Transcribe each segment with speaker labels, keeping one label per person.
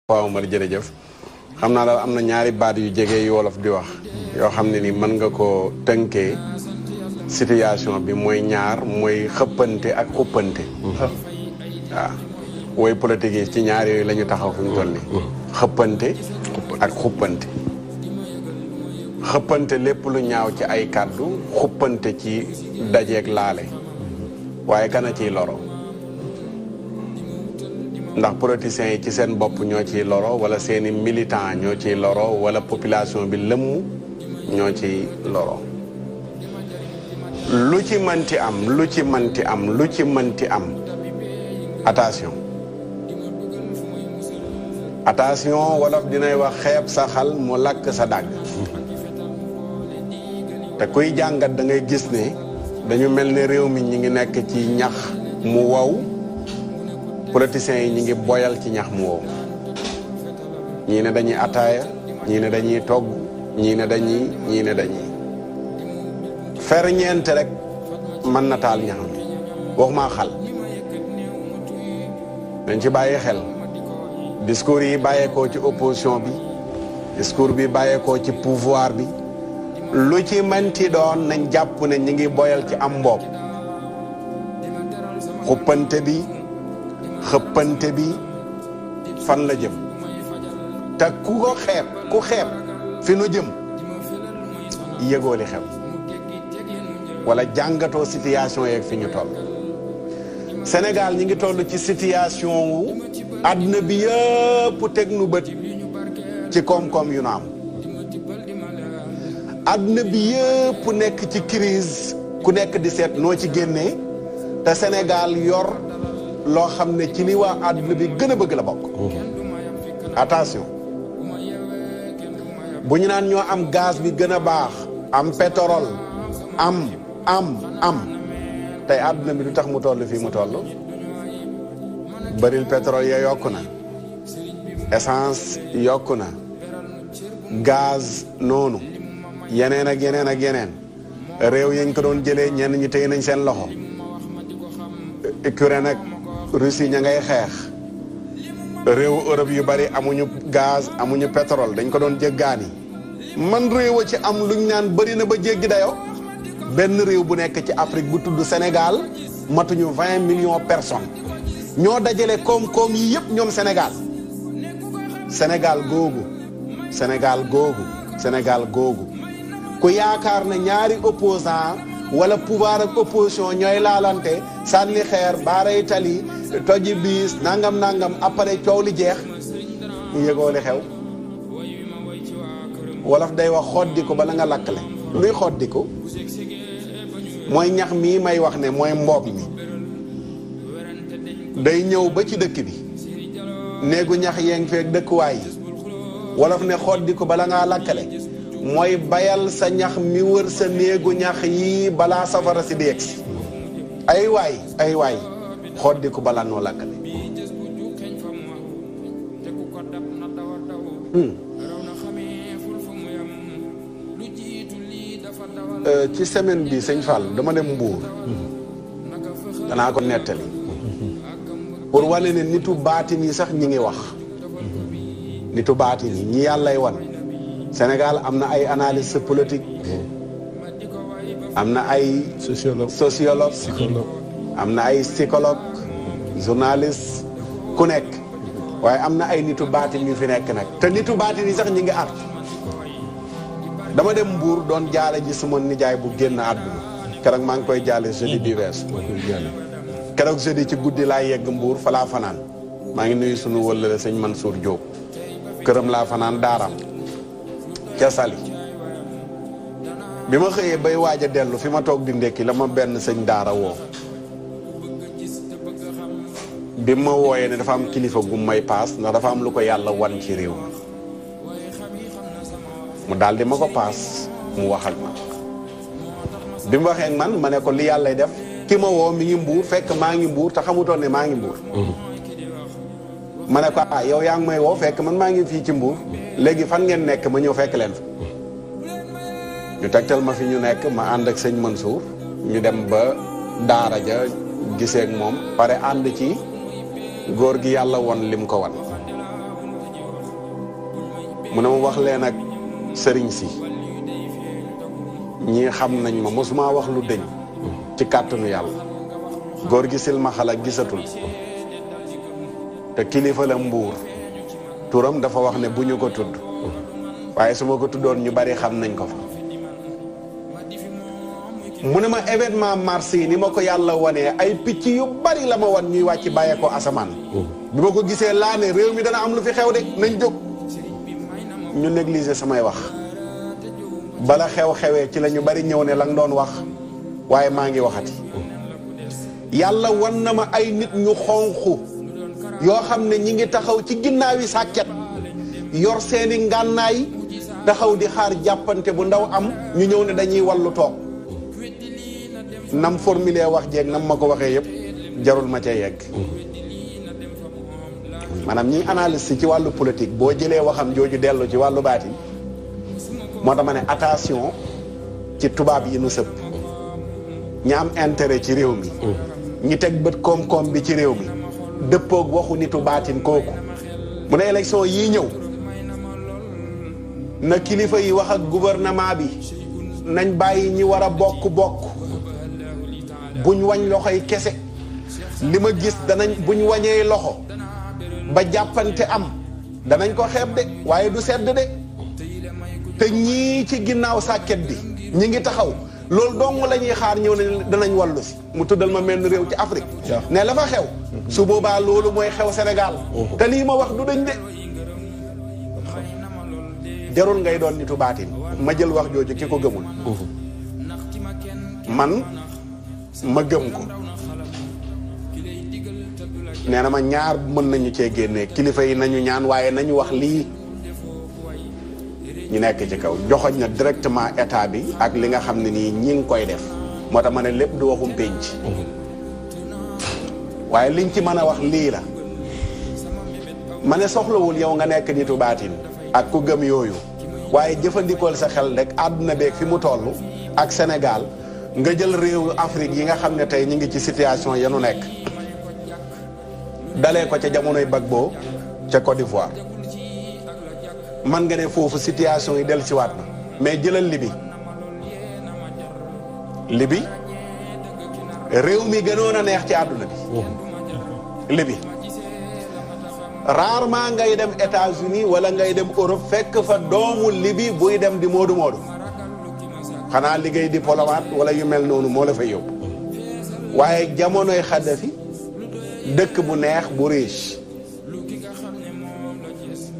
Speaker 1: waaw Omar jërëjëf xam naa daal am na ñaari baat yu jege yu wolof di wax yoo xam ne ni mën nga ko tënkee situation bi mooy ñaar mooy xëppante ak xuppante waaw woy politique yi ci ñaar yooyu la ñu taxaw fu ñu toll ni xëppante ak xuppante xëppante lépp lu ñaaw ci ay kàddu xuppante ci dajeeg laale waaye kana ciy loro ndax politiciens yi ci seen bopp ñoo ciy loro wala seeni militant ñoo ciy loro wala population bi lëmm ñoo ciy loro lu ci mënti am lu ci mënti am lu ci mënti am attention wolof dinay wax xeeb sa xal mu lakk sa dàgg te kuy jàngat da ngay gis ne dañu mel ne réew mi ñi ngi nekk ci ñax mu wow politiciens yi ñi ngi boyal ci ñax mu wow ñii ne dañuy ataaya ñii ne dañuy togg ñii ne dañuy ferñeent rek mën na taal ñax mi waxuma xal dañ ci bàyyi xel discours yi bàyyeekoo ci opposition bi discours bi bàyyeekoo ci pouvoir bi lu ci mënti doon nañ jàpp ne ñi ngi boyal ci am mboob xuppante bi xëppante bi fan la jëm te ku xeeb fi nu jëm yëgoo li xew wala jàngatoo situation yeeg fi ñu toll Sénégal ñi ngi toll ci situation wu àdduna bi yëpp teg nu bët ci koom-koom yu nu am àdduna bi yëpp nekk ci crise ku nekk di seet noo ci génnee te Sénégal yor loo xam ne ci li waa àdduna bi gën a bëgg la bokk attention bu ñu naan ñoo am gaz bi gën a baax am pétrole am tey àdduna bi du tax mu toll fii mu toll baril pétrole ya yokku na essence yokku na gaz noonu yeneen ak yeneen réew yañ ko doon jëlee ñenn ñi téye nañ seen loxo Ukraine ak Russie ña ngay xeex réewu Europe yu bari amuñu gaz amuñu pétrole dañ ko doon jéggaani man réew a ci am luñ naan bari na ba jéggi dayoo benn réew bu nekk ci Afrique bu tudd Sénégal matuñu 20 millions personnes ñoo dajale koom-koom yi yëpp ñoom Sénégal googu ku yaakaar na ñaari opposant wala pouvoir ak opposition ñooy laalante sànni xeer baaray tali toji biis nangam après coow li jeex ñu yëgoo li xew wolof day wax xoddiku bala nga lakkale luy xoddiku mooy ñax mii may wax ne mooy mboob mi day ñëw ba ci dëkk bi néegu ñax yeeng feek dëkkuwaay yi wolof ne xoddiku bala ngaa lakkale mooy bayal sa ñax mi wër sa néegu ñax yi balaa safara si di yegsi ay waay xoddiku bala noo lakkale ci semaine bi sëñ Fall dama dem Mbuur danaa ko nettali pour wane ne nitu baatin yi sax ñi ngi wax nitu baatin yi ñi yàllay wan Sénégal am na ay analyste politique am na ay sociologue am na ay psychologue journaliste ku nekk waaye am na ay nitu baatin yu fi nekk nag te nitu baatin yi sax ñi ngi art dama dem Mbuur doon jaale ji suma nijaay bu génn àdduna keroog maa ngi koy jaale jeudi bi weesu keroog jeudi ci guddi laa yegg Mbuur fa laa fanaan maa ngi nuyu sunu wëllëre sëñ Mansour Diop këram laa fanaan daaram ca Sali bi ma xëyee bay waaj a dellu fi ma toog di ndekki la ma benn sëñ daara woo bi ma wooyee ne dafa am kilifa gu may paas ndax dafa am lu ko yàlla wan ci réew mi mu daal di ma ko paas mu wax ak man bi mu waxee ak man ma ne ko li yàllay def ki ma woo mi ngi Mbuur fekk maa ngi Mbuur te xamutoon ne maa ngi Mbuur ma ne ko yow yaa ngi may woo fekk man maa ngi fii ci Mbuur léegi fan ngeen nekk ma ñëw fekk leen fa ñu tegtal ma fi ñu nekk ma ànd ak sëñ Mansour ñu dem ba daara ja gisee ak moom pare ànd ci góor gi yàlla won lim ko wan mu ne ma wax leen ak sëriñ si ñii xam nañ ma mosuma wax lu dëñ ci kàttanu yàlla góor gi silmaxala gisatul te kilifa la Mbuur turam dafa wax ne bu ñu ko tudd waaye su ma ko tuddoon ñu bari xam nañ ko fa mu ne ma événement mars yi ni ma ko yàlla wanee ay picc yu bari la ma wan ñuy wàcc bàyyee ko asamaan bi ma ko gisee laa ne réew mi dana am lu fi xew de nañ jóg ñu négliger samay wax bala xew-xewee ci la ñu bari ñëw ne la nga doon wax waaye maa ngi waxati yàlla wan na ma ay nit ñu xonqu yoo xam ne ñi ngi taxaw ci ginnaawi sàkket yor seeni ngànnaay taxaw di xaar jàppante bu ndaw am ñu ñëw ne dañuy wallu toog nam formulé wax jeeg nam ma ko waxee yëpp jarul ma ca yegg maanaam ñi analyste ci wàllu politique boo jëlee waxam jooju dellu ci wàllu baatin moo tax ma ne attention ci tubaab yi nu sëpp ñi am intérêt ci réew mi ñi teg bët koom-koom bi ci réew mi dëppoog waxu nitu baatin kooku mu ne élection yii ñëw na kilifa yi wax ak gouvernement bi nañ bàyyi ñi war a bokk buñ wañ loxoy kese li ma gis danañ buñ wañee loxo ba jàppante am danañ ko xeeb de waaye du sedd de te ñii ci ginnaaw sàkket bi ñi ngi taxaw loolu dong la ñuy xaar ñëw ne danañ wallu si mu tuddal ma mel ni réew ci Afrique ne la fa xew su boobaa loolu mooy xew Sénégal te lii ma wax du dañ de jarul ngay doon nitu baatin ma jël wax jooju ki ko gëmul man ma gëm ko nee na ma ñaar mën nañu cee génnee kilifa yi nañu ñaan waaye nañu wax lii ñu nekk ci kaw joxoñ na directement état bi ak li nga xam ne nii ñi ngi koy def moo tax ma ne lépp du waxum pénc waaye liñ ci mën a wax lii la ma ne soxlawul yow nga nekk nitu baatin ak ku gëm yooyu waaye jëfandikool sa xel rek àdduna beeg fi mu toll ak Sénégal nga jël réewu Afrique yi nga xam ne tey ñu ngi ci situation yenu nekk dalee ko ca jamonoy Gbagbo ca Côte d'Ivoire man nga ne foofu situation yi del siwaat na mais jëlal Libi réew mi gënoon a neex ci àdduna bi Libi rarement ngay dem États-Unis wala ngay dem Europe fekk fa doomu Libi buy dem di moodu xanaa liggéey diplomate wala yu mel noonu moo la fay yóbbu waaye jamonoy Xaddafi dëkk bu neex bu riche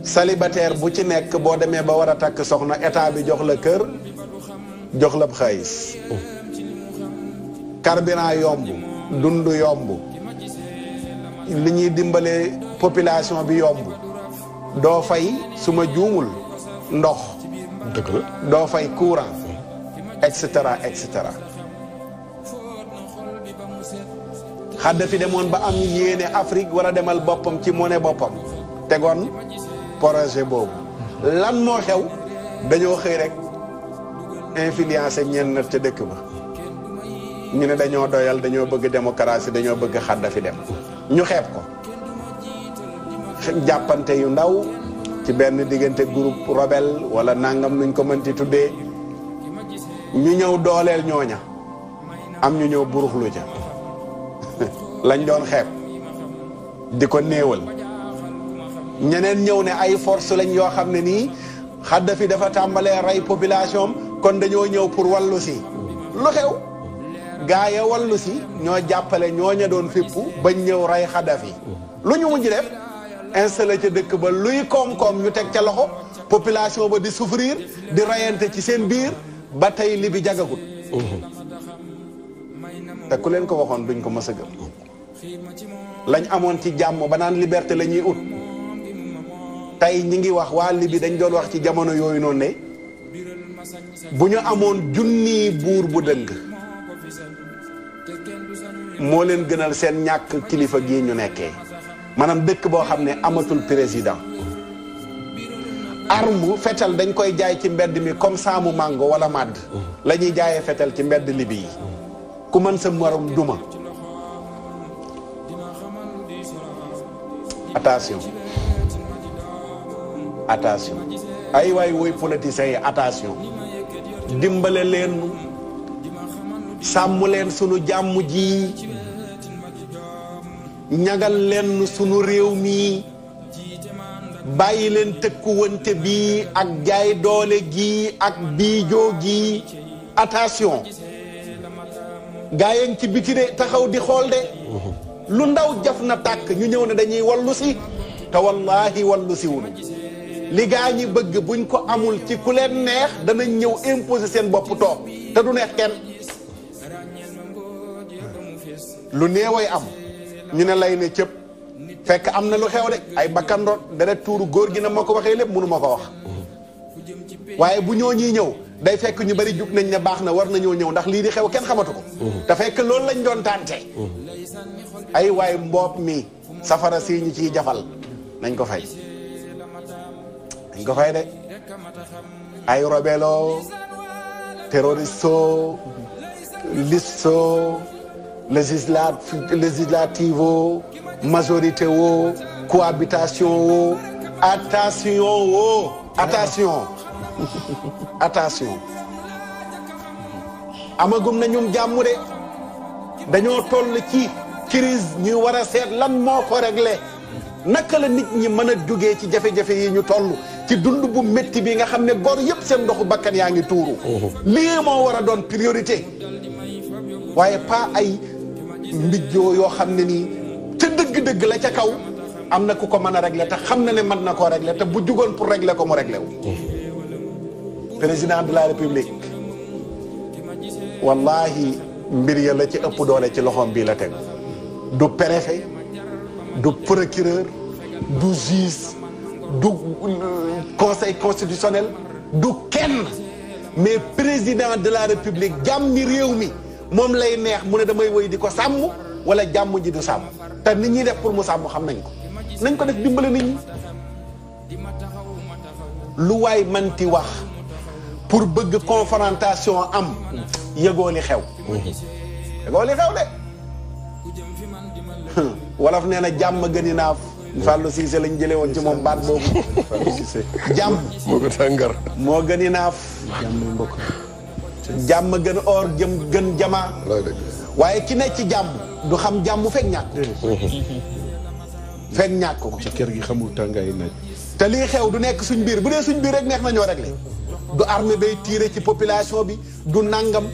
Speaker 1: célibataire bu ci nekk boo demee ba war a takk soxna état bi jox la kër jox la xaalis carburant yomb dund yomb li ñuy dimbalee population bi yomb doo fay su ma juumul ndox dëgg la doo fay courant et cetera et cetera Xaddafi demoon ba am yéene Afrique war a demal boppam ci monnaie boppam tegoon projet boobu lan moo xew dañoo xëy rek influencé ñenn nat ca dëkk ba ñu ne dañoo doyal dañoo bëgg démocratie dañoo bëgg Xaddafi dem ñu xeeb ko jàppante yu ndaw ci benn diggante groupe rebelle wala nangam nuñ ko mënti tuddee ñu ñëw dooleel ñooña am ñu ñëw buruxlu ca lañ doon xeeb di ko néewal ñeneen ñëw ne ay force lañ yoo xam ne nii Xaddafi dafa tàmbalee rey population kon dañoo ñëw pour wallu si lu xew gaa ya wallu si ñoo jàppale ñooña doon fippu bañ ñëw rey Xaddafi lu ñu mujj def installé ca dëkk ba luy koom-koom ñu teg ca loxo population ba di souffrir di rayante ci seen biir ba tey li bi jagagut te ku leen ko waxoon duñ ko mës a gëm lañ amoon ci jàmm ba naan liberté la ñuy ut tey ñi ngi wax waa Libi dañ doon wax ci jamono yooyu noonu ne bu ñu amoon junniy buur bu dëng moo leen gënal seen ñàkk kilifa gii ñu nekkee maanaam dëkk boo xam ne amatul président arme fetal dañ koy jaay ci mbedd mi comme saamu mango wala màdd la ñuy jaayee fetal ci mbedd Libi yi ku mën sa morom duma attention ay waay woy politiciens yi attention dimbale leen sàmm leen sunu jàmm ji ñagal leen sunu réew mi bàyyi leen tëkkuwante bi ak jaay doole gi ak biijoo gi attention gaa yi ci biti de taxaw di xool de lu ndaw jaf na tàkk ñu ñëw ne dañuy wallu si te wallaahi wallu si wunu li gaa ñi bëgg buñ ko amul ci ku leen neex danañ ñëw imposer seen bopp toog te du neex kenn lu neeway am ñu ne lay ne cëpp fekk am na lu xew de ay bakkandoot deret tuuru góor gi na ma ko waxee lépp mënu ma ko wax waaye bu ñoo ñiy ñëw day fekk ñu bari jug nañ ne baax na war nañoo ñëw ndax lii di xew kenn xamatu ko te fekk loolu lañ doon tànte ay waaye mboob mi safara si ñu ciy jafal nañ ko fay nañ ko fay de ay robelo terroristo listo législativo majorité wo cohabitation wo attention amagum na ñum jàmm de dañoo toll ci crise ñuy war a seet lan moo ko réglé naka la nit ñi mën a jógee ci jafe-jafe yi ñu toll ci dund bu métti bi nga xam ne gor yëpp seen ndoxu bakkan yaa ngi tuuru lii moo war a doon priorité waaye pas ay mbijjoo yoo xam ne nii ca dëgg-dëgg la ca kaw am na ku ko mën a régler te xam na ne mën na koo régler te bu jugoon pour régler ko mu régler wu président de la république wallahi mbir ya la ci ëpp doole ci loxoom bii la tegu du préfet du procureur du juge du conseil constitutionnel du kenn mais président de la république jàmmi réew mi moom lay neex mu ne damay woy di ko sàmm wala jàmm ji du sàmm te nit ñi def pour mu sàmm xam nañ ko def dimbale nit ñi lu waay manti wax pour bëgg confrontation am yëgoo li xew yëgoo li xew de wolof nee na jàmm gëni naaf Fallou Cissé lañ jëlee woon ci moom baat boobu jàmm
Speaker 2: moo ko tàngar
Speaker 1: moo gëni naaf jàmm gën or jëm gën jamaa waaye ki nekk ci jàmm du xam jàmm fekk ñàkk fekk ñàkk ko
Speaker 2: ci kër gi xamul tàngaay naaj
Speaker 1: te lii xew du nekk suñ biir bu dee suñ biir rek neex nañoo réglé du armée bay tiire ci population bi du nangam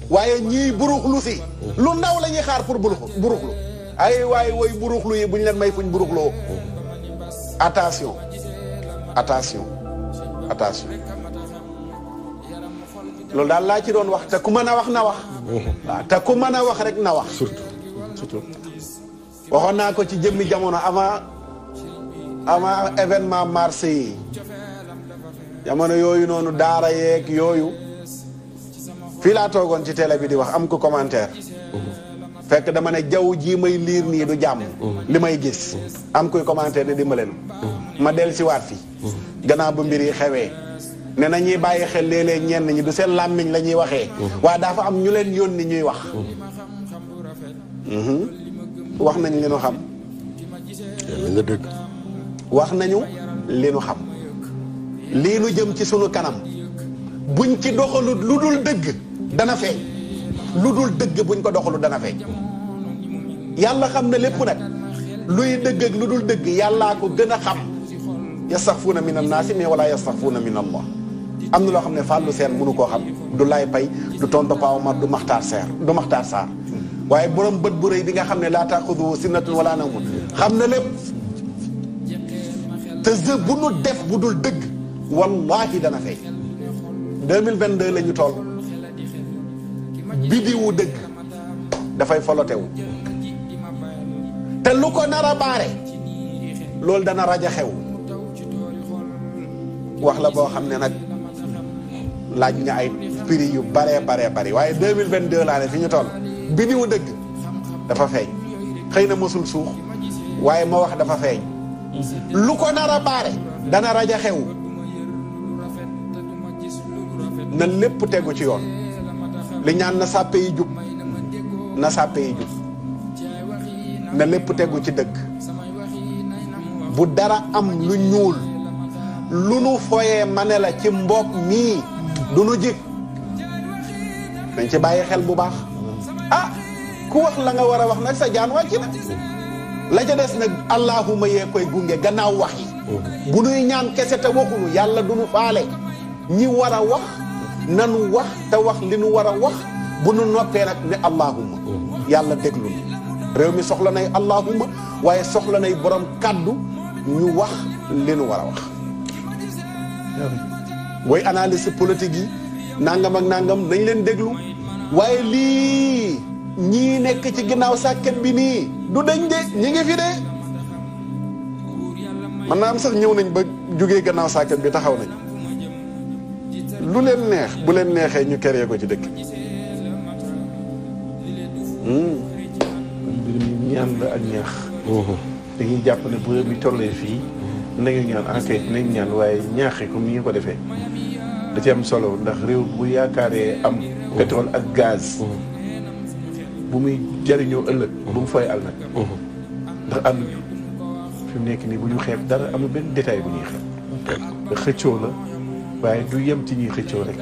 Speaker 1: waaye ñii buruxlu si lu ndaw la ñuy xaar pour buruxlu ay waay woy buruxlu yi bu ñu leen may fuñ buruxloo attention loolu daal laa ci doon wax te ku mën a wax na wax waaw te ku mën a wax rek na wax
Speaker 2: surtout
Speaker 1: waxoon naa ko ci jëmmi jamono avant événement marché yi jamono yooyu noonu daara yeeg yooyu fii laa toogoon ci télé bi di wax am ko commentaire fekk dama ne jaww ji may liir nii du jàmm li may gis am koy commentaire ne dimbaleen ma del si waat fi gannaaw ba mbir yi xewee ne nañuy bàyyi xel léeg-léeg ñenn ñi du seen làmmiñ la ñuy waxee waaye dafa am ñu leen yónni ñuy wax wax nañ li nu xam
Speaker 2: nga dëgg
Speaker 1: wax nañu li nu xam lii nu jëm ci sunu kanam buñ ci doxalut lu dul dëgg dana feeñ lu dul dëgg buñ ko doxalut dana feeñ yàlla xam na lépp nag luy dëgg ak lu dul dëgg yàllaa ko gën a xam yastaxfuuna min annaasi mais wala yastaxfuuna min allah am na loo xam ne Fallou Sène mënu koo xam du Lay Pay du tonto Pawamar du Maxtaar Saar waaye borom bët bu rëy bi nga xam ne laa taaxuduhu sinnatun wala nawmun xam na lépp te bu nu def bu dul dëgg wallahi dana fay 2022 la ñu toll bidiwu dëgg dafay folotewu te lu ko nar a baare loolu dana raja xew wax la boo xam ne nag laaj nga ay prix yu baree bari waaye 2022 laa ne fi ñu toll bidiwu dëgg dafa feeñ xëy na mosul suux waaye ma wax dafa feeñ lu ko nar a baare dana raja xew na lépp tegu ci yoon li ñaan na sàppe yi jub na sàppe yi jub na lépp tegu ci dëgg bu dara am lu ñuul lu nu foyee ma ne la ci mbokk mii du nu jig dañ ci bàyyi xel bu baax ah ku wax la nga war a wax nag sa jaan wàcc na la ca des nag allahuma yee koy gunge gannaaw wax yi bu nuy ñaan kese te waxunu yàlla du nu faale ñi war a wax nanu wax te wax li nu war a wax bu nu noppee nag ne allahuma yàlla déglu réew mi soxla nay allahuma waaye soxla nay borom kàddu ñu wax li nu war a wax way analyse politique yi nangam ak nangam nañ leen déglu waaye lii ñii nekk ci ginnaaw sàkket bi nii du dañ de ñi ngi fi de man naa am sax ñëw nañ ba jógee gannaaw sàkket bi taxaw nañ lu leen neex bu leen neexee ñu keree ko ci dëkk
Speaker 3: mbir mi ñaan la ak ñaax dañuy jàpp ne bu réew mi tollee fii nañu ñaan enquête nañ ñaan waaye ñaaxi comme ni ñu ko defee da ci am solo ndax réew bu yaakaaree am pétrole ak gaz bu muy jariñoo ëllëg bu mu fay al nag ndax am fi mu nekk nii bu ñu xeeb dara amul benn détail bu ñuy xeeb xëccoo la waaye du yem ci ñuy xëccoo rek